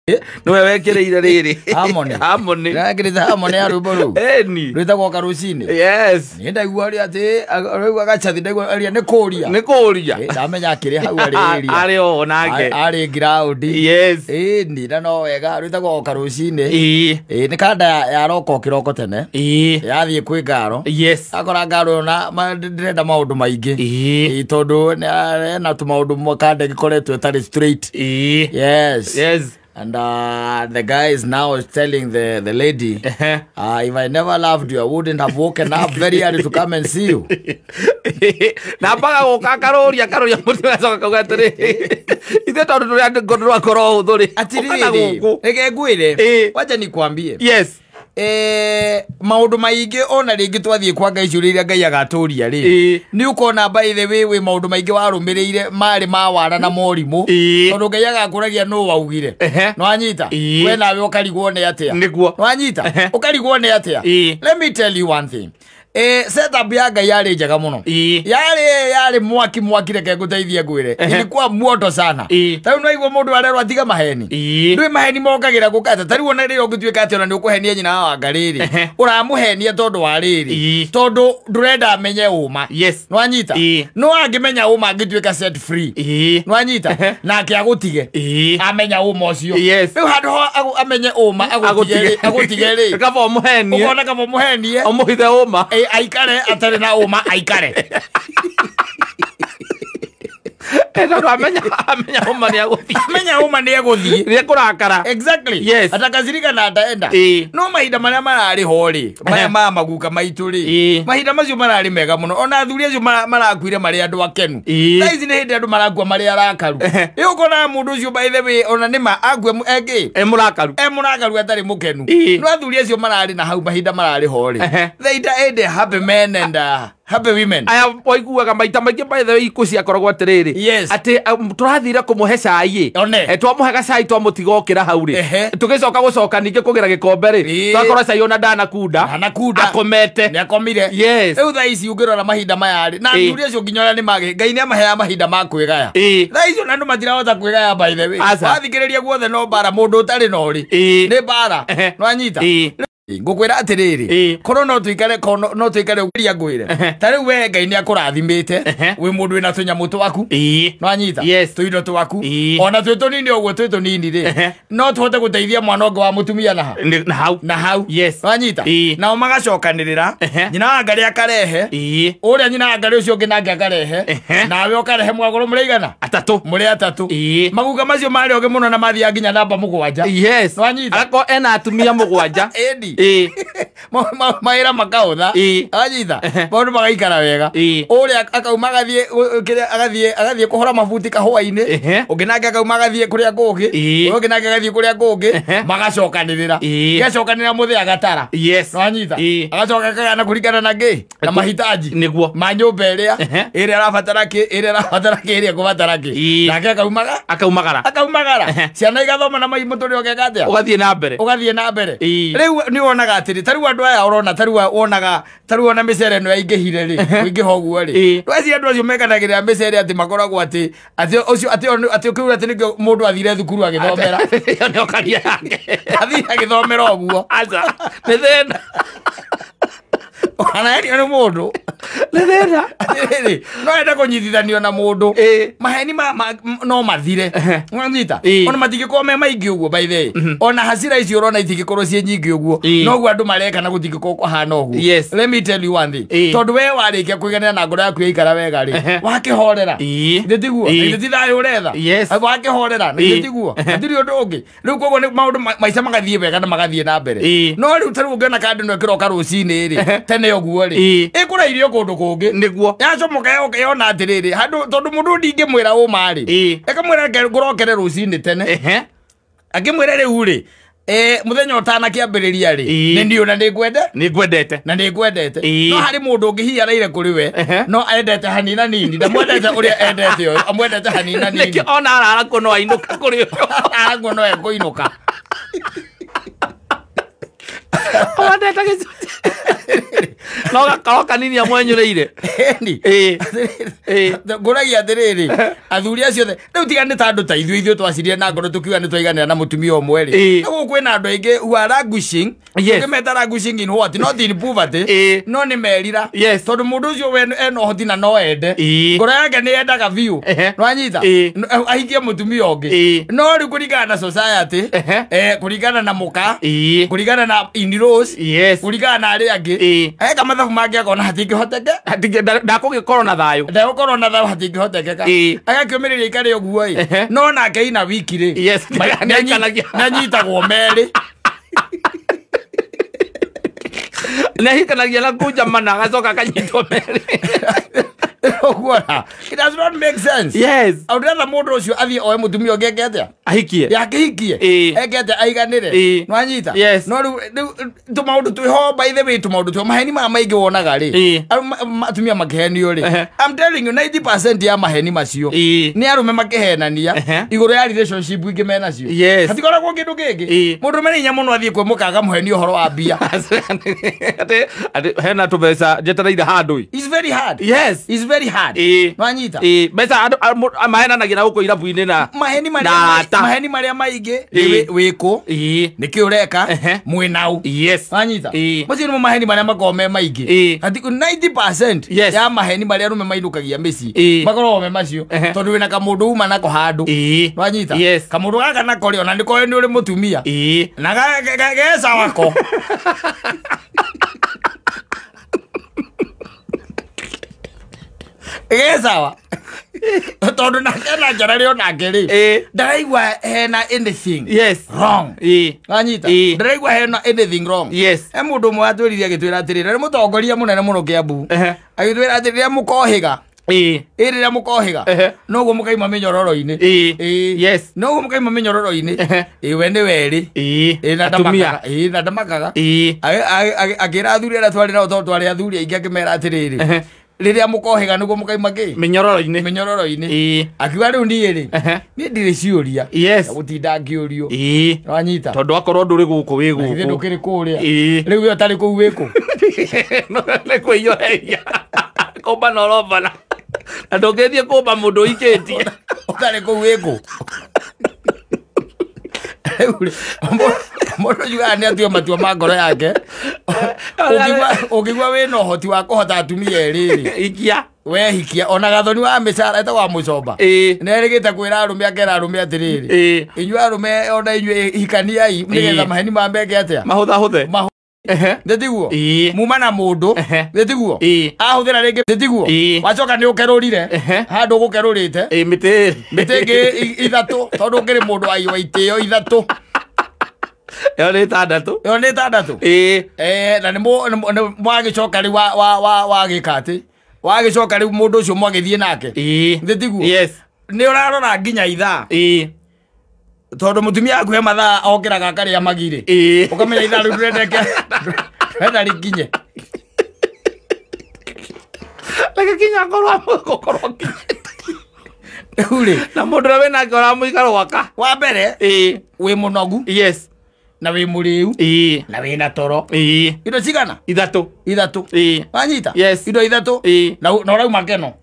Nĩwe wekĩrĩire rĩrĩ. Harmony. Harmony. Ndĩrakĩrĩte Harmony ya rwĩmbo rũu. Eni. Rwĩtagwo Karũcinĩ. Yes. Niĩ ndaigua ũrĩa atĩ rĩu agacathi ndaigua ũrĩa nĩ kũria. Nĩ kũria. Ndamenya akĩrĩ hau arĩ area. Arĩ o nake. Arĩ ground. Yes. Ĩni na no wega rwĩtagwo Karũcinĩ. Ĩĩ. Ĩĩ nĩ kanda ya roko kĩroko tene. Ĩĩ. Yathiĩ kwĩ ngaro. Yes. Akora ngaro na ndĩrenda maũndũ maingĩ. Ĩĩ. Ĩĩ tondũ ena tũmaũndũ kanda ĩgĩkoretwo ĩtarĩ straight. Ĩĩ. Yes. Yes. And the guy is now telling the lady, if I never loved you, I wouldn't have woken up very early to come and see you. Na mpaka gũka akaroria akaroria mũndũ agacoka kauga atĩrĩ ithuĩ tondũ tũrĩ andũ rwakorwo hũthũ rĩ ũka na Atiriri, gũkũ. reke ngwĩre, Ĩĩ. wacha nikwambie. Yes. Maũndũ maingĩ ona rĩngĩ twathiĩ kwa Ngai ciũria iria Ngai agatũria rĩ, Ĩĩ. nĩ ũkona by the way wĩ maũndũ maingĩ warũmĩrĩire marĩ ma wara na morimũ. Ĩĩ. Tondũ Ngai agakũragia nũ waugire. Ehe. Nĩwanyita? Ĩĩ. We nawe ũkarigwo nĩ atĩa. Nĩguo. Nĩwanyita? Ehe. Ũkarigwo nĩ atĩa. Ĩĩ. Let me tell you one thing. Setup ya Ngai yarĩ njega mũno. Ĩĩ. Yarĩ mwaki mwaki reke ngũteithie ngwĩre. Ehe. Ilikuwa moto sana. Ĩĩ. Ta rĩu nĩwaigua mũndũ arerwo atiga maheni. Ĩĩ. Ndũĩ maheni mokagĩra gũka atĩa. Ta rĩu ona rĩrĩa ũngĩtuĩka atĩ ona nĩ ũkũhenia nyina wa Wanga rĩrĩ. Ehe. Ũramũhenia tondũ wa rĩrĩ. Ĩĩ. Tondũ ndũrenda amenye ũma. Yes. Nĩwanyita? Ĩĩ. No angĩmenya ũma angĩtuĩka set free. Ĩĩ. Nĩwanyita? Ehe. Nake agũtige. Ĩĩ. Amenya ũma ũcio. Yes. Rĩu handũ ha amenye ũma agũtige rĩ. Kaba ũmũhenie. Ũkona kaba ũmũhenie. Ũmũhithe ũma. Aikare atarĩ na ũma aikare. Tondũ amenya ũma nĩ agũthiĩ. Amenya ũma nĩ egũthiĩ. Nĩ ekũrakara. Exactly. Yes. Atakasirika na ataenda. Ĩĩ. No mahinda marĩa mararĩ ho rĩ, maya ma maguka maitũ rĩ, Ĩĩ. mahinda macio mararĩ mega mũno. Ona athuri acio marakuire marĩ andũ akenu. Ĩĩ. Thaa ici nĩ hĩndĩ andũ marakua marĩ arakaru. Rĩu ũkonaga mũndũ ũcio by the way ona nĩ ma akue engĩ. E mũrakaru. E mũrakaru atarĩ mũkenu. Ĩĩ. No athuri acio mararĩ na hau mahinda mararĩ ho rĩ. Ehe. They died happy men and happy women. Aya waiguaga maita maingĩ by the way ikũ ciakoragwo atĩrĩrĩ. Yes. Atĩ tũrathire kũmũhe cai ĩ. One. Twamũhe gacai twamũtiga okĩra hau rĩ. Ehe. Tũgĩcoka gũcoka ningĩ kũgĩra gĩkombe rĩ. Ĩĩ. Twakora cai ona ndanakunda. Ndanakunda. Akomete. Nĩ akomire. Yes. Rĩu thaa ici ũngĩrora mahinda maya rĩ, na Ĩĩ. athuri acio nginya ũrĩa nĩ magĩ, Ngai nĩ amaheaga mahinda ma kwĩgaya. Ĩĩ. Thaa ici ona andũ matirahota kwĩgaya by the way. Aca. Wathikĩrĩria guothe no mbara, mũndũ ũtarĩ na ũrĩ. Ĩĩ. Nĩ mbara. Ehe. Nĩwanyita? Ĩĩ. Ngũkwĩra atĩrĩrĩ, Ĩĩ. korwo no tũikare no tũikare ũria ngwĩre. Ehe. Ta rĩu we Ngai nĩ akũrathimĩte, Ehe. wĩ mũndũ wĩna tũnyamũ twaku. Ĩĩ. Nĩwanyita? Yes. Tũindo twaku. Ĩĩ. Ona twĩ tũnini ũguo twĩ tũnini rĩ, Ehe. no tũhote gũteithia mwana ũngĩ wa mũtumia na ha. Na hau. Na hau. Yes. Nĩwanyita? Ĩĩ. Nao magacokanĩrĩra, Ehe. nyina wa Ngarĩ akarehe, Ĩĩ. ũrĩa nyina wa Ngarĩ ũcio ũngĩ nake akarehe, Ehe. nawe ũkarehe mũgagũrũ mũrĩigana? Atatũ. Mũrĩ atatũ. Ĩĩ. Maguka macio marĩ ogĩ mũno na mathiaga nginya namba 7. Yes. Nĩwanyita? Agakorwo ena atumia 7. Ĩni. Ĩĩ. Mawĩra makaũtha. Ĩĩ. Wanyita? Ehe. Maũndũ magaikara wega. Ĩĩ. Ũrĩa akauma agathiĩ kũhũra mabuti kahũa-inĩ. Ehe. Ũngĩ nake akauma agathiĩ kũrĩa kũngĩ. Ĩĩ. Ũyũ ũngĩ nake agathiĩ kũrĩa kũngĩ. Ehe. Magacokanĩrĩra. Ĩĩ. Gĩacokanĩrĩra mũthĩ agatara. Yes. Nĩwanyita? Ĩĩ. Agacoka akagayana kũringana na ngĩ? Na mahitaji. Nĩguo. Ma nyũmba ĩrĩa. Ehe. Ĩrĩa arabatara kĩ, ĩrĩa arabatara kĩ, ĩrĩa ĩkũbatara kĩ. Ĩĩ. Nake akaumagara. Akaumagara. Akaumagara. Ehe. Ciana igathoma na mũtũrĩre ũgeka atĩa? Ũgathiĩ na mbere. Ũgathiĩ na mbere. Ĩĩ. Rĩu nĩ wonaga atĩrĩ, ta rĩu andũ aya ũrona, ta rĩu wonaga, ta rĩu ona mĩcere ĩno yaingĩhire rĩ, kũingĩha ũguo rĩ. Ĩĩ. Ndweciria andũ acio mekanagĩrĩra mĩcere atĩ makoragwo atĩ, atĩ ũcio, atĩ atĩ ũkĩuga atĩ nĩkĩo mũndũ athire thukuru agĩthomera. Ĩyo nĩyo karia yake. Athire agĩthomera ũguo. Aca. Nĩ thĩna. Anaendio nĩ mũndũ. Nĩ thĩna. Atĩrĩrĩ, no ende kũnyitithanio na mũndũ. Ĩĩ. Maheni no mathire. Ehe. Nĩwanyita? Ĩĩ. Ona matingĩkorwo me maingĩ ũguo by the way. Ona hasira icio ũrona itingĩkorwo ciĩ nyingĩ ũguo. Ĩĩ. Noguo andũ mareka na gũtingĩkorwo kũhana ũguo. Yes. Let me tell you one thing. Ĩĩ. Tondũ we warĩkia kũiganĩra na ngoro yaku yaikara wega rĩ, Ehe. wakĩhorera. Ĩĩ. Githĩ tiguo? Ĩĩ. Na githĩ ti thayũ ũretha? Yes. Wakĩhorera, na Ĩĩ. githĩ tiguo? Hatirĩ ũndũ ũngĩ. Rĩu koguo nĩ maũndũ maica magathiĩ wega na magathiĩ na mbere. Ĩĩ. No rĩu ta rĩu ũngĩona kandi ĩno ĩkĩroka rũcinĩ rĩ, Ehe. tene ũguo rĩ, Ĩĩ. ĩkũrairio kũndũ kũngĩ. Nĩguo. Yacomoka yoka yona atĩrĩrĩ, handũ tondũ mũndũ ndingĩmwĩra ũma rĩ, Ĩĩ. ĩkamwĩra reke ngũrokere rũcinĩ tene. Ehe. Akĩmwĩra rĩu rĩ, mũthenya ũtanakĩambĩrĩria rĩ, Ĩĩ. nĩ niĩ na nĩngwende. Nĩ ngwendete. Na nĩ ngwendete. Ĩĩ. No harĩ mũndũ ũngĩ hihi araire kũrĩ we, Ehe. no endete hanina nini, ndamwendete ũrĩa endete ũyũ, amwendete hanina nini. Nĩkĩo ona arara kuo no ainũka kũrĩ ũyũ. Arara kuo no ekũinũka. Wendete gĩcunjĩ. No gakoro kanini amwenyũrĩire. Ĩni. Ngũragia atĩrĩrĩ, athuri acio othe rĩu tiga nĩ ta andũ ta ithuĩ twacirie na ngoro tũkiuga nĩ twaiganĩra na mũtumia ũmwe rĩ. Na gũkũ kwĩna andũ aingĩ who are languishing. Ũngĩmeta languishing in what? Not in poverty. No nĩ merira. Tondũ mũndũ ũcio we ena ũhoti na no ende. Ngoro yake nĩ yendaga biũ. Nĩwanyita? Ahikie mũtumia ũngĩ. No rĩu kũringana na society, kũringana na mũka, kũringana na in-laws, kũringana na arĩa angĩ, eka mathabu mangĩ akona hatingĩhoteke. Ndakũgĩkorwo na thayũ. Ndegũkorwo na thayũ hatingĩhotekeka. Agakĩũmĩrĩria ikare ũguo ĩ. No nake ina wiki rĩ. Nĩanyitagwo merĩ. Nĩahikanagia na kunjamana agacoka akanyitwo merĩ. Ũguona. It does not make sense. Yes. I would rather mũndũ ũcio athiĩ oe mũtumia ũngĩ eke atĩa? Ahikie. Yakĩhikie. Eke atĩa aiganĩre. Nĩwanyita? Yes. No rĩu tũmaũndũ twĩho by the way tũmaũndũ twĩho maheni maya maingĩ wonaga rĩ. Atumia makĩhenio rĩ. I'm telling you 90% ya maheni macio nĩ arũme makĩhenania igũrũ ya relationship ingĩ menacio. Yes. Hatikoragwo kĩndũ kĩngĩ. Mũndũ mena hinya mũno athiĩ kwĩ mũka akamũhenia ũhoro wa mbia. Atĩ hena tũbeca njetereire handũ. It's very hard. Yes. It's very hard. Nwanyita? Mbeca andũ mahenanagia na gũkũ irabu-inĩ na maheni marĩa maingĩ wĩkũ nĩkĩ ũreka mwĩnau. Yes. Nwanyita? Macio nĩmo maheni marĩa makoragwo me maingĩ. 90% ya maheni marĩa arũme mainũkagia mĩciĩ makoragwo me macio tondũ wĩna kamũndũ uma nako handũ. Nwanyita? Kamũndũ gaka nako rĩ ona nĩkoĩ nĩ ũrĩ mũtumia na geca wako. Gecawa tondũ nake na njara rĩ onake rĩ ndaraigua hena anything wrong. Wanyita? Ndaraigua hena anything wrong. He mũndũ ũmwe watwĩrire agĩtwĩra atĩrĩrĩ, nĩ mũtongoria mũnene mũno Kĩambu, agĩtwĩra atĩ rĩrĩa mũkohĩga rĩrĩa mũkohĩga noguo mũkaima mĩnyororo-inĩ. Noguo mũkaima mĩnyororo-inĩ. We nĩ werĩ na ndamakaga. Akĩra athuri arĩa twarĩ nao tondũ twarĩ athuri aingĩ akĩmera atĩrĩrĩ, rĩrĩa mũkohĩga nĩguo mũkaima kĩ? Mĩnyororo-inĩ. Mĩnyororo-inĩ. Akiuga rĩu niĩ rĩ, niĩ ndirĩ ciũria. Gũtinda ngĩũrio. Wanyita? Tondũ akorwo ndũrĩ gũkũ wĩ gũkũ. Githĩ ndũkĩrĩ kũrĩa. Rĩu we ũtarĩ kũu wĩ kũ? Nĩ kwĩiyũrĩria. Kũmbana ũrombana. Na ndũngĩthiĩ kũmba mũndũ ũikĩtie. Ũtarĩ kũu wĩ kũ? Mũndũ yugaga nĩ atue matua ma ngoro yake. Ũngĩigua wĩna ũhoti wa kũhota atumia erĩ rĩ, ikia. Wehikia ona gathoni wa mĩcara etagwo wa mũcomba. Nĩerĩgĩte kwĩra arũme akera arũme atĩrĩrĩ, inyuĩ arũme ona inyuĩ hikaniai nĩgetha maheni ma meke atĩa? Mahũthahũthe. Nĩtiguo? Muma na mũndũ. Nĩtiguo? Ahũthĩra rĩngĩ. Nĩtiguo? Wacoka nĩ ũkerũrire handũ ũgũkerũrĩte. Mĩtĩ mĩtĩ ĩngĩ ithatũ tondũ ũkĩrĩ mũndũ wa itĩo ithatũ. Ĩyo nĩ ĩtandatũ. Ĩyo nĩ ĩtandatũ. Na nĩ mwagĩcoka rĩu wagĩka atĩ? Wagĩcoka rĩu mũndũ ũcio mwagĩthiĩ nake. Nĩtiguo? Nĩ ũrarora nginya ithaa. Tondũ mũtumia waku he mathaa okĩraga akarĩa magirĩ. Ũkamenya ithaa rĩu ndũrendeke. Ndũrenda rĩkinye. Reke kinya ngorwo gũkorwo nginyĩte. Rĩu rĩ, na mũndũ ũrĩa wĩnake ũramũikara gwaka. Wa mbere, wĩ mũnogu. Na wĩ mũrĩu. Na wĩna toro. Indo cigana? Ithatũ. Ithatũ. Wanyita? Indo ithatũ. Na ũrauma keno.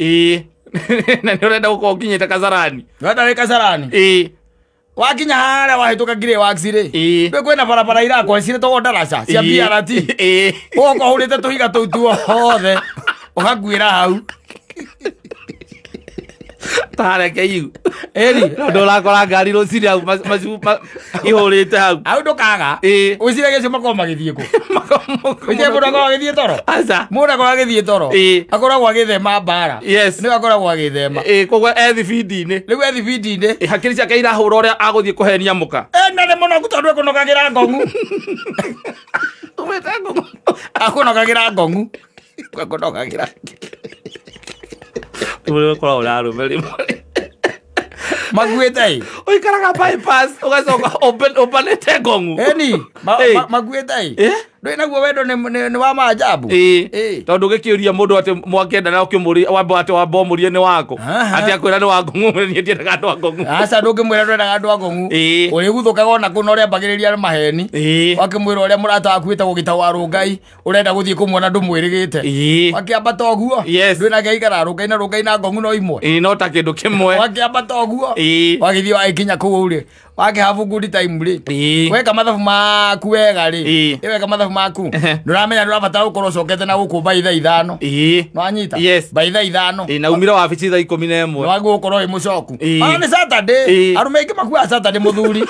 Na nĩ ũrenda gũkorwo ũkinyĩte Kasarani. Ũrenda wĩ Kasarani? Wakinya harĩa wahĩtũka Grey Works rĩ, rĩu kwĩna barabara irakwo ciĩtagwo ndaraca cia BRT. Ũgoka ũhũrĩte tũhiga tũu tuothe ũgakuĩra hau. Tareke iu. No ndũrakora ngari rũcinĩ hau ihũrĩte hau. Hau ndũkaga. Wĩciragia acio makoragwo magĩthiĩ kũ? Wĩciragia mũndũ akoragwo agĩthiĩ toro? Aca. Mũndũ akoragwo agĩthiĩ toro. Akoragwo agĩthema mbara. Nĩwe akoragwo agĩthema. Koguo e thibindi-inĩ. Rĩu e thibindi-inĩ. Hakiri ciake irahũra ũrĩa agũthiĩ kũhenia mũka. Na nĩ mũnogu tondũ ekũnogagĩra ngong'u. Umĩte ngong'u. Akũnogagĩra ngong'u. Ekũnogagĩra. Ũrĩa ũkoragwo na arũme rĩmwe. Makuĩte ĩ? Ũikaraga bypass ũgacoka ũmbanĩte ngong'u. Ĩni, makuĩte ĩ? Ndũĩ naguo wendo nĩ wa maajabu. Tondũ ũgĩkĩũria mũndũ atĩ mwakĩenda na ũkĩmũria wambo atĩ wambo ũmũrie nĩ waku. Atĩ akwĩra nĩ wa ng'ong'u niĩ ndiendaga andũ a ng'ong'u. Aca ndũngĩmwĩra ndwendaga andũ a ng'ong'u. Ũrĩguthũkaga ona kũu na ũrĩambagĩrĩria maheni. Wakĩmwĩra ũrĩa mũrata waku wĩtagwo Gĩtau wa Rũngai ũrenda gũthiĩ kũmuona ndũmwĩrĩgĩte. Wakĩambata ũguo ndwĩ nake aikara Rũngai na Rũngai na ng'ong'u no imwe. No ta kĩndũ kĩmwe. Wakĩambata ũguo wagĩthiĩ wagĩkinya kũu rĩ wakĩhabu good time rĩ weka mathabu maku wega rĩ weka mathabu maku ndũramenya ndũrabatara gũkorwo ũcokete na gũkũ by thaa 5. Nĩwanyita? By thaa 5. Na umire wabici thaa 11. Nĩwagĩrĩirwo gũkorwo wĩ mũcoku. Ona nĩ Saturday. Arũme aingĩ makuaga Saturday mũthuri.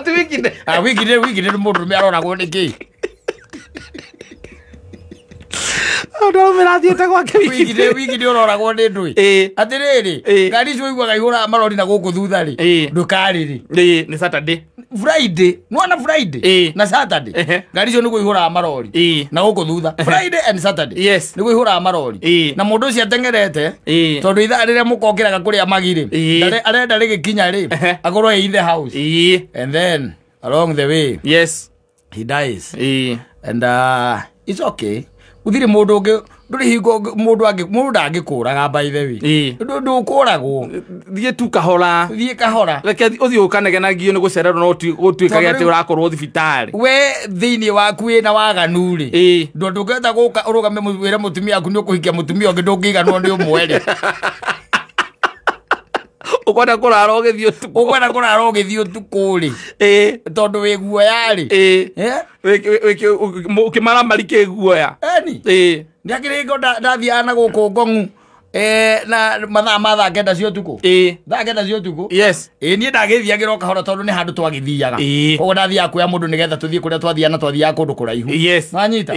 Ti weekend. Weekend mũndũrũme aroragwo nĩ kĩĩ? Ndũrũme rathiĩte gwake weekend ũroragwo nĩ ndũĩ. Atĩrĩrĩ ngari icio ũiguaga ihũraga marori na gũkũ thutha rĩ ndũkarĩrĩ. Nĩ Saturday. Friday nĩwona Friday na Saturday ngari icio nĩguo ihũraga marori na gũkũ thutha. Friday and Saturday nĩguo ihũraga marori. Na mũndũ ũcio ateng'erete tondũ ithaa rĩrĩa mũkokĩraga kũrĩa magirĩ arenda rĩgĩkinya rĩ akorwo in the house. And then along the way he dies. And it's okay. Gũtirĩ mũndũ ũngĩ ndũrĩ hingo mũndũ angĩ mũndũ ndangĩkũraga by the way. Ndũkũragwo. Thiĩ tu kahora. Thiĩ kahora. Reke ũthiĩ ũkanegenagio nĩ gũcererwo no gũtuĩkage atĩ ũrakorwo thibitarĩ. We thĩinĩ waku wĩna waganu rĩ. Ndũngĩhota gũka ũrũgame wĩre mũtumia waku nĩ ũkũhikia mũtumia ũngĩ ndũngĩiganwo nĩ ũmwe rĩ. Ũkwenda kũrara ũgĩthiĩ ũtukũ. Ũkwenda kũrara ũgĩthiĩ ũtukũ rĩ. Tondũ wĩ guoya rĩ. Ũkĩmaramari kĩguoya. Eni. Nĩ hingo ndathiaga na gũkũ ng'ong'u na mathaa ma thaa 9 cia ũtukũ. Thaa 9 cia ũtukũ. Niĩ ndagĩthiagĩra o kahora tondũ nĩ handũ twagĩthiaga. Koguo ndathiaga kuoya mũndũ nĩgetha tũthiĩ kũrĩa twathiaga na twathiaga kũndũ kũraihu. Nĩwanyita?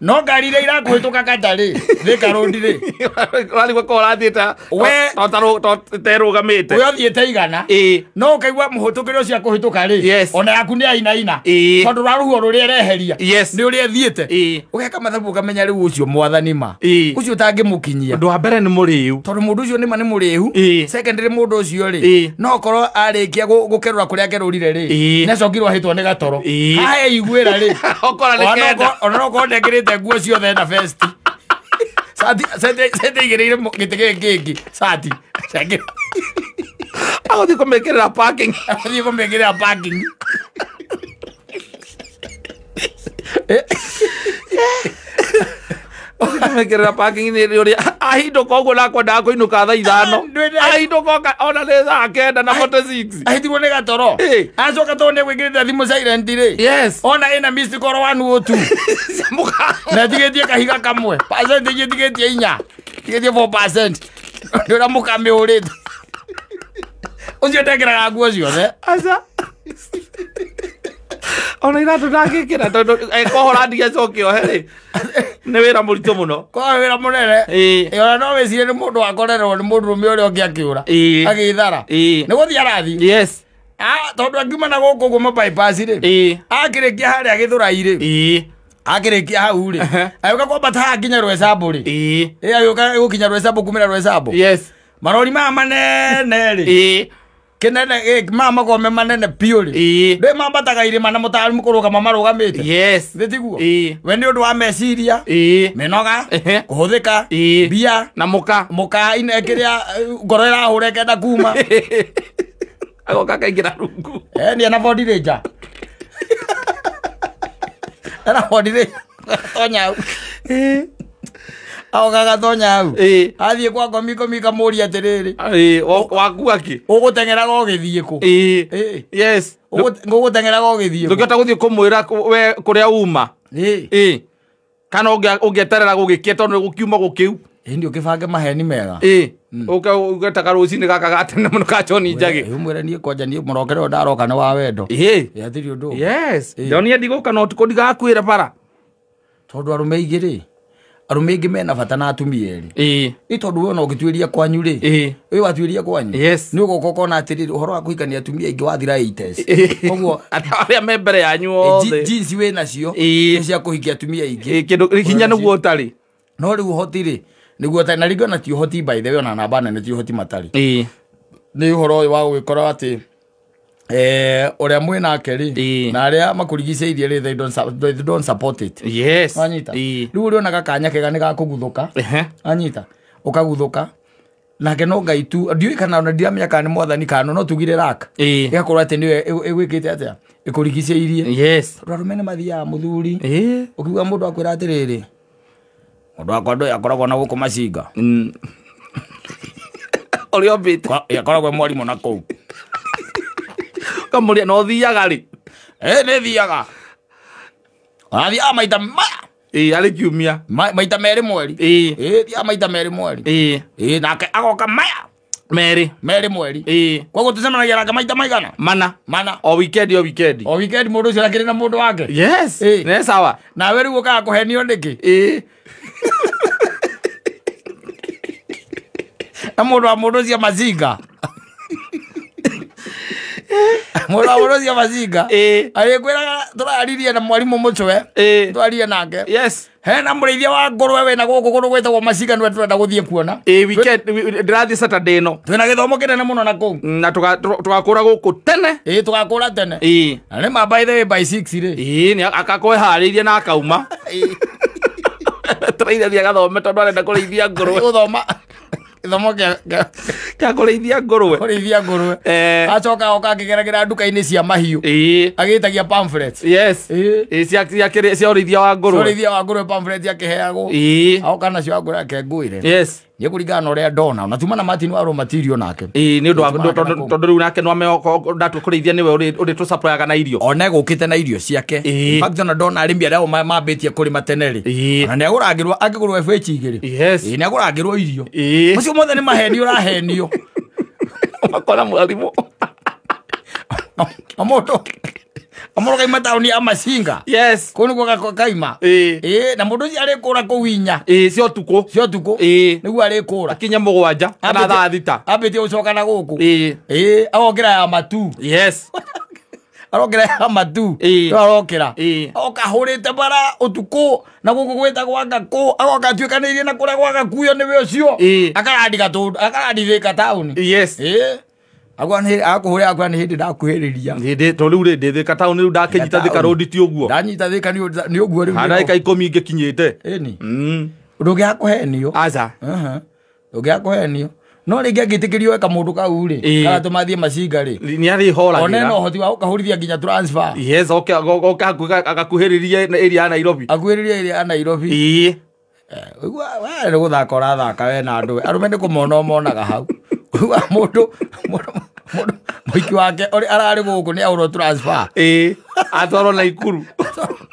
No ngari iria irakũhĩtũka kata rĩ Thika Road rĩ ũrarigwo korwo ũrathiĩte ta ĩrũgamĩte. We ũthiĩte igana no ũkaigua mũhĩtũkĩre ũcio akũhĩtũka rĩ ona yaku nĩ ainaina tondũ rwa rũhuho rũrĩa ereheria nĩ ũrĩa ĩthiĩte. Ũgeka mathabu ũkamenya rĩu ũcio mwathani ma ũcio ũtangĩmũkinyia. Ũndũ wa mbere nĩ mũrĩu. Tondũ mũndũ ũcio nĩma nĩ mũrĩu. Secondary mũndũ ũcio rĩ no okorwo arĩkia gũkerũra kũrĩa akerũrire rĩ nĩacokirwo ahĩtwo nĩ gatoro. Haha eiguĩra rĩ okora nĩ kenda. Ona no okorwo ndekĩrĩte nguo ciothe na vest. Sati sete igĩrĩire gĩtĩ gĩkĩ kĩngĩ sati. Agũthiĩ kũmĩkĩrĩra parking. Agũthiĩ kũmĩkĩrĩra parking. Kũmĩkĩrĩra parking nĩ ũrĩa ahindũka ũguo na kwendaga kũinũka thaa 5. Ahindũka ona nĩ thaa 9 na 46. Ahĩtirwo nĩ gatoro. Acoka tondũ nĩ egwĩkĩrĩte thimũ silent rĩ. Ona ĩna missed call 102. Na ĩtigĩtie kahiga kamwe. Percentage ĩtigĩtie 4. Ĩtigĩtie 4%. Nĩ ũrĩa mũkamĩhũrĩte. Ũcio ndekĩraga nguo ciothe. Aca. Ona iratũ ndangĩkĩra tondũ ekohora ndigacoke ohe rĩ. Nĩ wĩra mũritũ mũno. Korwo wĩra mũnene. Ona no wĩcirie nĩ mũndũ wakorerwo nĩ mũndũrũme ũrĩa ũngĩ akĩũra. Agĩthara. Nĩ gũthiĩ arathiĩ. Tondũ angiuma na gũkũ ũguo bypass rĩ. Akĩrĩkia harĩa Gĩthũrai rĩ. Akĩrĩkia hau rĩ. Agĩũka kwambata haha nginya Rwecambu rĩ. Agĩũka gũkinya Rwecambu kumĩra Rwecambu. Marori maya manene rĩ. Kinene maya magome manene biũ rĩ. Ndũĩ mambataga irĩma na mũtaaramu kũrũgama marũgamĩte. Thĩ tiguo? We nĩ ũndũ wa meciria. Mĩnoga. Kũhũthĩka. Mbia. Na mũka. Mũka kĩrĩa ngoro ĩrahũra ĩkenda kuma. Agoka akaingĩra rungu. Nĩ ena Ford Ranger. Ena Ford Ranger. Tonya hau. Agoka agatonya hau. Athiĩ kwa ngomi ngomi kamũria atĩrĩrĩ. Wakua kĩ? Ũgũteng'eraga ũgĩthiĩ kũ? Ũgũteng'eraga ũgĩthiĩ kũ? Ndũngĩhota gũthiĩ kũmwĩra we kũrĩa uma. Kana ũngĩeterera gũgĩkĩa tondũ nĩ gũkiuma gũkĩu. Ĩndĩ ũkĩbange maheni mega. Ũgetaga rũcinĩ gaka ga tene mũno ka John Njagi. Ũmwĩre niĩ kwanja niĩ mũrokere ũyũ ndaroka nĩ wa wendo. Hatirĩ ũndũ ũngĩ. John ndigũka na ũtukũ ndigakuĩra bara. Tondũ arũme aingĩ rĩ arũme aingĩ mena bata na atumia erĩ. Ĩ tondũ we ona ũngĩtuĩria kwanyu rĩ. Wĩ watuĩria kwanyu. Nĩ ũgoka ũkona atĩrĩrĩ ũhoro wa kũhikania atumia aingĩ wathira 80s. Koguo arĩa me mbere yanyu othe. Jeans wĩ nacio nĩ cia kũhikia atumia aingĩ. Kĩndũ hinya nĩguo ũtarĩ. No rĩu ũhoti rĩ nĩguo ũtarĩ na rĩngĩ ona ti ũhoti by the way ona namba nene ti ũhoti matarĩ. Nĩ ũhoro ũyũ wa gũgĩkorwo atĩ Ũrĩa mwĩ nake rĩ na arĩa makũrigicĩirie rĩ they don't support it. Yes. Wanyita. Rĩu ũrĩonaga kanya kega nĩ gakũguthũka. Anyita. Ũkaguthũka. Nake no Ngai tu ndiũĩ kana ona ndiramenya kana nĩ mwathani kana no tugire raka. Ĩgakorwo atĩ nĩwe ĩgwĩkĩte atĩa ĩkũrigicĩirie. Yes. Tondũ arũme nĩ mathiaga mũthuri. Ũkiuga mũndũ akwĩra atĩrĩrĩ mũndũ wakwa ndũĩ akoragwo na gũkũ macinga. Ũrĩa ombĩte. Akoragwo e mwarimũ na kũu. Kamũria no thiaga rĩ. Nĩ thiaga. Athiaga maita maya. Arĩ kiumia. Maita merĩ mweri. Thiaga maita merĩ mweri. Nake agoka maya. Merĩ mweri. Koguo tũcemanagia nake maita maigana? Mana. Mana. O weekend o weekend. O weekend mũndũ ũcio akĩrĩ na mũndũ wake. Yes. Nĩ sawa. Nawe rĩu ũkaga kũhenio nĩkĩ? Na mũndũ wa mũndũ ũcio macinga. Mũndũ wa mũndũ ũcio macinga. Agĩkwĩraga tũraririe na mwarimũ mũcwe. Twaririe nake. Yes. Hena mũrĩithia wa ngũrwe wĩna gũkũ kũndũ gwĩtagwo macinga nĩwe tũrenda gũthiĩ kuona. Weekend ndĩrathiĩ Saturday ĩno. Twĩna gĩthomo kĩnene mũno na kũu. Na tũgakũra gũkũ tene. Tũgakũra tene. Na nĩ ma by the way by 6 rĩ. Nĩ akakorwo eharĩirie na akauma. Tũraire thiĩ agathome tondũ arenda kũrĩithia ngũrwe. Gũthoma gĩthomo kĩa kũrĩithia ngũrwe. Kũrĩithia ngũrwe. Acoka oka akĩgeragĩra nduka-inĩ cia mahiũ. Agĩtagia pamphlets. Yes. Cia ũrĩithia wa ngũrwe. Ũrĩithia wa ngũrwe pamphlets akĩheagwo. Aoka nacio agũra akengũĩre. Yes. Nĩ kũringana na ũrĩa ndona. Na tuma na Martin wa raw material nake. Nĩ ũndũ wa tondũ rĩu nake no ndatua kũrĩithia nĩwe ũrĩtũsupply na irio. Ona egũkĩte na irio ciake. In fact ona ndona arĩmi arĩa mambĩtie kũrĩma tene rĩ. Ona nĩ agũragĩrwo angĩgũrwo FH igĩrĩ. Yes. Nĩ agũragĩrwo irio. Macio mothe nĩ mahenio ũrahenio. Makora mwarimũ. Mũndũ Amũndũ kaima taũni ya Macinga. Yes. Kũu nĩkuo kaima. Na mũndũ ũcio arĩkũra kũu inya. Cia ũtukũ. Cia ũtukũ. Nĩguo arĩkũra. Akinya mũgwanja kana thaa thita. Ambĩtie gũcoka na gũkũ. Agokĩra ya matu. Yes. Arokĩra ya matu. No arokĩra. Oka ahũrĩte bara ũtukũ na gũkũ gwĩtagwo Ngakũ. Agoka atuĩkanĩirie na kũrĩa gwa Gakuyo nĩwe ũcio. Akarandi taũni. Yes. Agwa nĩ akũhũrĩra akwa nĩ hĩndĩ ndakuhĩrĩria. Hĩndĩ to rĩu rĩ ndĩ Thika taũni rĩu ndakĩnyita Thika road ti ũguo. Ndanyita Thika nĩ ũguo rĩu. Ndagĩka 10 ingĩkinyĩte. Ĩni. Ndũngĩaga kũhenio. Aca. Ndũngĩaga kũhenio. No rĩngĩ angĩtĩkĩrio eka mũndũ kau rĩ, karatũma athiĩ Macinga rĩ. Nĩ arĩhoragĩra. One na ũhoti wa gũkahũrithia nginya transfer. Yes, oke agakuhĩrĩrie area ya Nairobi. Akuhĩrĩrie area ya Nairobi. Ũigua we nĩ gũthaka ũrathaka we na andũ. Arũme nĩ kũmona ũmonaga hau. Ũigua mũndũ mũiki wake ũrĩa ararĩ gũkũ nĩ ahũrwo transfer. Atwarwo Naikuru.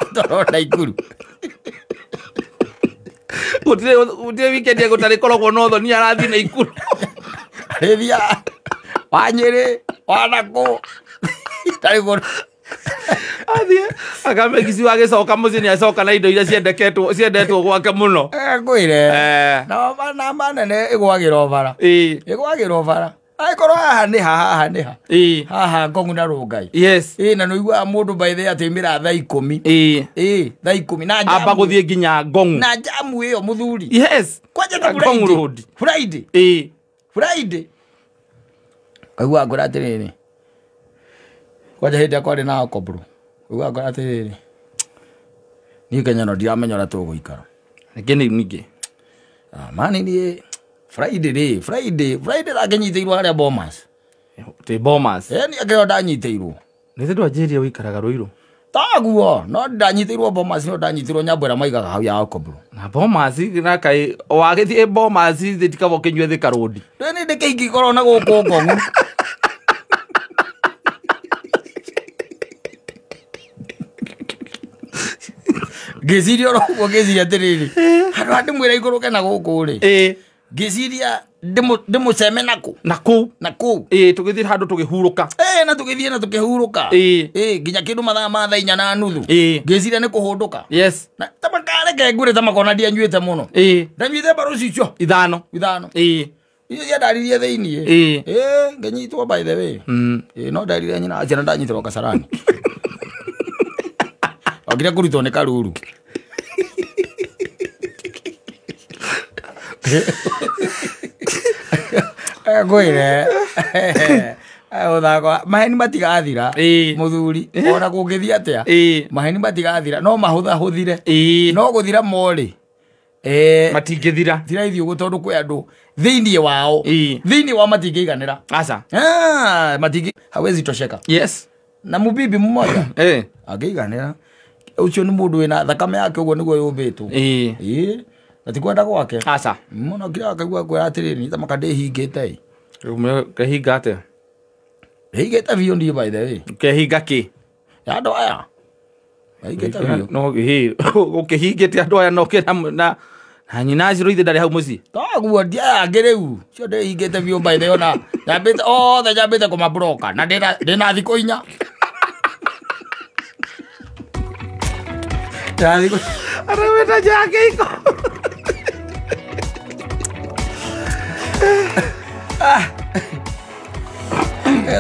Atwarwo Naikuru. Gũtirĩ weekend gũtarĩ koragwo na ũthoni arathiĩ Naikuru. Arĩthiaga wa Nyĩrĩ, wa nakũ. Tarĩ kũndũ. Athiĩ akamekisi agĩcoka mũciĩ nĩ acoka na indo iria ciendetwo gwake mũno. Ngwĩre. Na namba nene ĩgwagĩra bara. Ĩgwagĩra bara. Angĩkorwo haha nĩ ha haha nĩ ha. Haha Ngong'u na Rũngai. Yes. Na nĩ ũiguaga mũndũ by the way atĩmĩra thaa 10. Thaa 10 na amba gũthiĩ nginya Ngong'u. Na jamu ĩyo mũthuri. Yes. Kwanja ta Ngong'u road. Friday. Friday. Kaigua ngwĩra atĩrĩrĩ. Kwanja hĩndĩ ĩrĩa kwarĩ na Okobro. Kaigua ngwĩra atĩrĩrĩ. Niĩ Kenya no ndiramenya ũrĩa tũgũikara. Ningĩ nĩ ningĩ. Mani niĩ Friday rĩ, Friday ndakĩnyitĩirwo harĩa Bomas. Tĩ Bomas. Niĩ akĩo ndanyitĩirwo. Nĩ thĩ ndwanjĩrire ũikaraga Ruiru. Taguo, no ndanyitĩirwo Bomas, no ndanyitĩirwo nyambo ĩrĩa maigaga hau ya Okobro. Na Bomas na kaĩ wagĩthiĩ Bomas thĩ tikaba ũkĩnyue Thika road. Ndĩ nĩ ndĩkĩingĩkorwo na gũkũ Ngong'u. Ngĩciria oro ũguo ngĩciria atĩrĩrĩ. Handũ ha ndĩmwĩre ikũrũke na gũkũ rĩ. Ngĩciria ndĩmũceme nakũ. Na kũu. Na kũu. Tũgĩthiĩ handũ tũgĩhurũka. Na tũgĩthiĩ na tũkĩhurũka. Nginya kĩndũ mathaa ma thaa 4:30. Ngĩciria nĩ kũhũndũka. Yes. Na ta makareke ngwĩre ta makona ndianyuĩte mũno. Ndanyuĩte mbaru icio. Ithano. Icio ciandaririe thĩiniĩ. Ngĩnyitwo by the way. No ndarire nyina ciana ndanyitĩrwo Kasarani. Okire kũrutwo nĩ Karuru. Ngwĩre. Uthako maheni matigathira muthuri ona kungithia atia maheni matigathira no mahuthahuthire no guthira mori matingithira thira ithio tondu kwi andu thiini wao thiini wa matingiiganira aca matingi hawezi tosheka. Yes. Na mubibi mmoja angeiganira ucio ni mundu wina thakame yake uguo niguo yumbitwo na ti kwenda gwake aca muno kira akaigua kwira atiriri ni tamaka ndihingite kehinga atia hingite biũ niĩ by the way kehinga ki ya andũ aya hingite biũ no ũkĩhingĩte andũ aya no kĩra na nyina Njirũ ithe ndarĩ hau mũciĩ toguo ndiaya angĩ rĩu cio ndĩhingĩte biũ by the way ona nyambĩte othe nyambĩte kũmabroka na ndĩna thikũ 4 araweta jake iko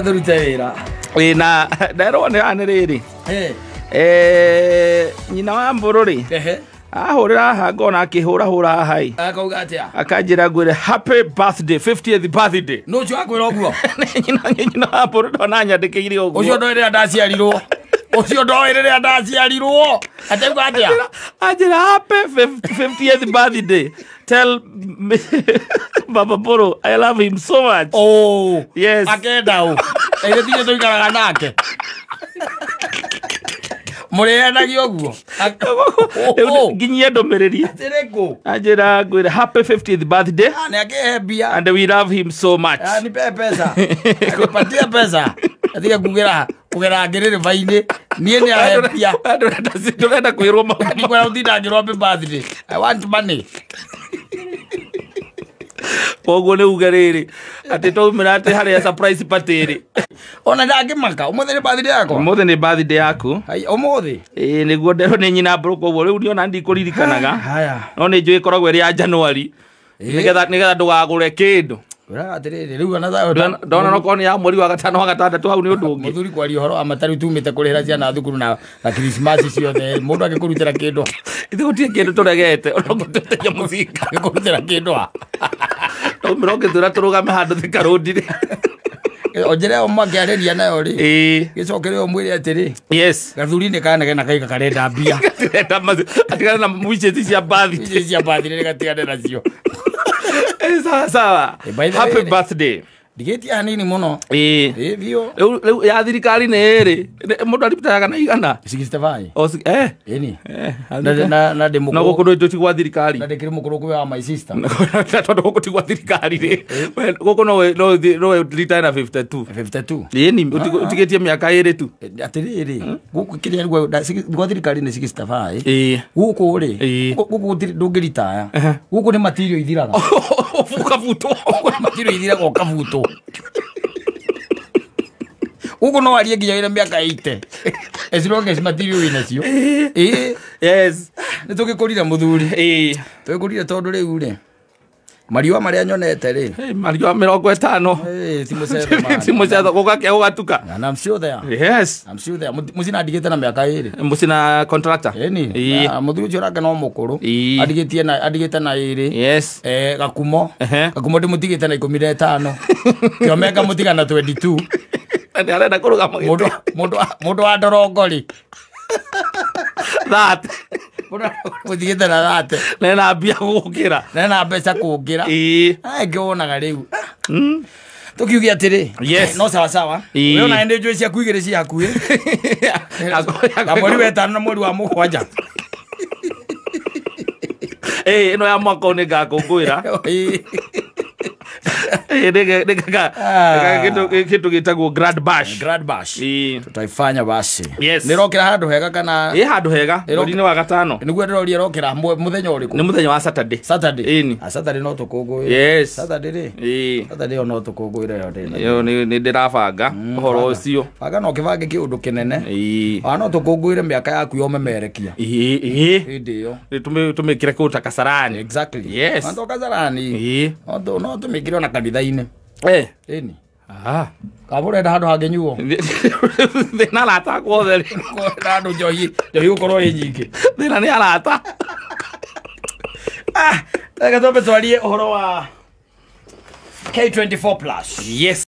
thurute wĩra na nderwo nĩ rĩrĩ nyina wa Mbũrũ rĩ ahũrĩra haha ngona akĩhũrahũra haha ĩ akauga atĩa akanjĩra ngwĩre happy birthday 50th birthday nũ ũcio akwĩra ũguo nyina wa Mbũrũ ndona nyandĩkĩire ũguo ũcio ndoĩ rĩrĩa ndaciarirwo ũcio ndoĩ rĩrĩa ndaciarirwo atauga atĩa anjĩra happy 50th birthday tell me, Baba Mbũrũ I love him so much. Oh yes akenda ũ ithe tinye tũikaraga nake mũrĩanagia ũguo nginyie ndũmĩrĩri atĩrĩkũ anjĩra ngwĩre happy 50th birthday nĩ akĩhe mbia and we love him so much. Nipe pesa nipatie pesa atige kugera kugera ngĩrĩrĩba-inĩ niĩ nĩ ahe mbia ndũrenda kwĩrwo maũndũ ndikwenda gũtinda ngĩrwo happy birthday I want money. Koguo nĩ uge rĩrĩ atĩ twaumĩra atĩ harĩa surprise party rĩ ona ndangĩmaka ũmũthĩ nĩ birthday yakwa ũmũthĩ nĩ birthday yaku ũmũthĩ nĩguo nderwo nĩ nyina Mbũrũ koguo rĩu niona ndikũririkanaga no nĩ njũĩ ĩkoragwo ĩrĩ ya January nĩgetha ndũgagũre kĩndũ ũraga atĩrĩrĩ rĩu ona ndona no korwo nĩ ya mweri wa gatano wa gatandatũ hau nĩ ũndũ ũngĩ mũthuri kwaria ũhoro wa matarĩ tumĩte kũrĩhĩra ciana thukuru na Christmas ciothe mũndũ angĩkũrutĩra kĩndũ ithuĩ gũtirĩ kĩndũ tũregete ona ũngĩtũteithia mũcinga angĩkũrutĩra kĩndũ twaumĩra ũngĩtwĩra tũrũgame handũ Thika Road rĩ onjere o makĩarĩria nayo rĩ gĩcokere ũmwĩre atĩrĩ yes gathuri nĩ kanegena kaiga karenda mbia atigane na wishes cia birthday cia birthday gatigane nacio sawa sawa happy birthday ndigĩtie hanini mũno biũ rĩu ya thirikari nĩ ĩrĩ mũndũ aripitaga na igana 65 ĩni na ndĩ no gũkũ ndũ ti gwa thirikari na ndĩkĩrĩ mũkũrũ kwĩ wa my sister tondũ gũkũ ti gwa thirikari rĩ gũkũ no retire na 52 ĩni ũtigĩtie mĩaka ĩrĩ tu atĩrĩrĩ gũkũ kĩrĩa gwa thirikari nĩ 65 gũkũ rĩ gũkũ ndũngĩritaya gũkũ nĩ material ithiraga ũkabutwo material ithiraga ũkabutwo gũkũ no warie nginya wĩna mĩaka 80 as long as material wĩna cio yes nĩ tũgĩkũrire mũthuri tũgĩkũrire tondũ rĩu rĩ mariũa marĩa nyonete rĩ mariũa 50 ti mũcetho ti mũcetho gũgakĩa gũgatuka and I'm still there. Yes I'm still there mũcina ndigĩte na mĩaka 2 mũcina contractor ĩni mũthuri ũcio nake no mũkũrũ adigĩte na 2 yes gakumo gakumo ndĩmũtigĩte na 15 kĩomeka mũtiga na 22 nĩ arenda kũrũgama mũndũ wa ndorongo rĩ that mũtigĩte na thate nena mbia gũkĩra nena mbeca kũngĩra ngĩwonaga rĩu tũkiuge atĩrĩ yes no sawa sawa we ona nĩ njũĩ ciaku igĩrĩ ci hakuhĩ na mweri wa 5 na mweri wa 7 ĩno ya mwaka ũyũ nĩ ngakũngũĩra kĩndũ gĩtagwo grand bash grand bash tutaifanya basi yes nĩ rokĩra handũ hega kana ĩ handũ hega mweri-inĩ wa gatano nĩguo ndĩroria rokĩra mũthenya ũrĩkũ nĩ mũthenya wa Saturday Saturday Saturday no tũkũngũĩre yes Saturday rĩ Saturday ĩyo no tũkũngũĩre ĩyo ndĩna ĩyo nĩ ndĩrabanga ũhoro ũcio banga no kĩbange kĩũndũ kĩnene ona no tũkũngũĩre mĩaka yaku ya ũmemerekia hĩndĩ ĩyo tũmĩkĩre kũu ta Kasarani exactly yes no Kasarani no tũmĩkĩre ona kanitha-inĩ ĩni Kaba ũrenda handũ hangĩnyuo thĩna arata akwa othe rĩ ũrenda handũ njohi gũkorwo ĩ nyingĩ thĩna nĩ arata reke twambe twarie ũhoro wa K24 plus yes.